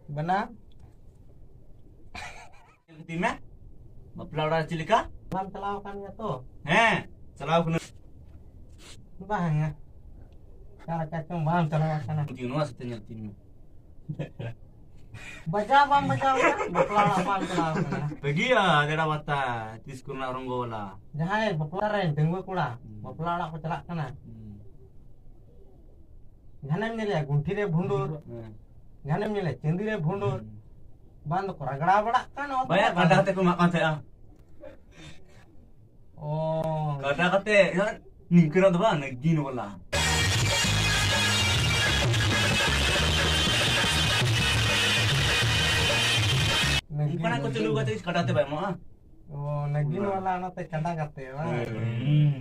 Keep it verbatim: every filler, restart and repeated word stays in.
ᱵᱟᱱᱟ᱾ ᱧᱮᱞ ᱠᱟᱛᱤᱧ ᱢᱮ᱾ ᱵᱟᱯᱞᱟ ᱚᱲᱟᱜ ᱨᱮ ᱪᱮᱫ ᱞᱮᱠᱟ? ᱵᱟᱢ ᱪᱟᱞᱟᱣ ᱟᱠᱟᱱ ᱜᱮᱭᱟ ᱛᱚ? ᱦᱮᱸ, ᱪᱟᱞᱟᱣ ᱠᱟᱹᱱᱟᱹᱧ᱾ ᱵᱟᱝᱟ᱾ ᱚᱠᱟ ᱞᱮᱠᱟ ᱪᱚᱝ ᱵᱟᱢ ᱪᱟᱞᱟᱣ ᱟᱠᱟᱱᱟ᱾ ᱱᱚᱣᱟ ᱥᱟᱛᱮ ᱧᱮᱞ ᱠᱟᱛᱤᱧ ᱢᱮ᱾ ᱵᱟᱡᱟᱣ ᱵᱟᱢ ᱵᱟᱡᱟᱣ ᱟᱠᱟᱱᱟ? ᱵᱟᱯᱞᱟ ᱚᱲᱟᱜ ᱵᱟᱢ ᱪᱟᱞᱟᱣ ᱟᱠᱟᱱᱟ? ᱵᱷᱟᱹᱜᱤᱭᱟ, ᱡᱮᱲᱟ ᱵᱟᱛᱟ, ᱛᱤᱥ ᱠᱚᱨᱮᱱᱟᱜ ᱨᱚᱝᱜᱚ ᱵᱟᱞᱟ᱾ ᱡᱟᱦᱟᱸᱭ ᱵᱟᱯᱞᱟ ᱨᱮᱱ ᱰᱟᱺᱜᱩᱣᱟᱹ ᱠᱚᱲᱟ, ᱦᱩᱸ᱾ ᱵᱟᱯᱞᱟ ᱚᱲᱟᱜ ᱠᱚ ᱪᱟᱞᱟᱜ ᱠᱟᱱᱟ᱾ ᱦᱩᱸ᱾ ᱡᱟᱦᱟᱱᱮᱢ ᱧᱮᱞᱮᱭᱟ ᱜᱩᱱᱴᱷᱤ ᱨᱮ ᱵᱷᱩᱸᱰᱩᱨ, ᱦᱮᱸ᱾ ᱡᱟᱦᱟᱱᱮᱢ ᱧᱮᱞᱮᱭᱟ ᱪᱟᱸᱫᱤ ᱨᱮ ᱵᱷᱩᱸᱰᱩᱨ, ᱦᱩᱸ᱾ ᱵᱟᱝ ᱫᱚᱠᱚ ᱨᱟᱜᱽᱲᱟ ᱵᱟᱲᱟᱜ ᱠᱟᱱ, ᱚᱱᱛᱮ ᱵᱟᱭᱟ, ᱵᱟᱝ᱾ ᱠᱟᱴᱟ ᱠᱟᱛᱮ ᱠᱚ ᱮᱢᱟᱜ ᱠᱟᱱ ᱛᱟᱦᱮᱸᱜᱼᱟ᱾ ᱚ᱾ ᱠᱟᱴᱟ ᱠᱟᱛᱮ, ᱦᱮᱸ, ᱱᱤᱝᱠᱟᱹᱱᱟᱜ ᱫᱚ ᱵᱟᱝ, ᱱᱟᱹᱜᱤᱱ ᱵᱟᱞᱟ᱾ ᱱᱟᱹᱜᱤᱱ, ᱚᱱᱠᱟᱱᱟᱜ ᱠᱚ ᱪᱟᱹᱞᱩ ᱱᱟᱹᱜᱤᱱ᱾ ᱠᱟᱛᱮ ᱠᱟᱴᱟ ᱠᱟᱛᱮ ᱵᱟᱭ ᱮᱢᱚᱜᱼᱟ᱾ ᱚ, ᱱᱟᱹᱜᱤᱱ ᱵᱟᱞᱟ᱾ ᱵᱟᱞᱟ, ᱚᱱᱟᱛᱮ ᱠᱟᱴᱟ ᱠᱟᱛᱮ, ᱵᱟᱝ? ᱦᱮᱸ᱾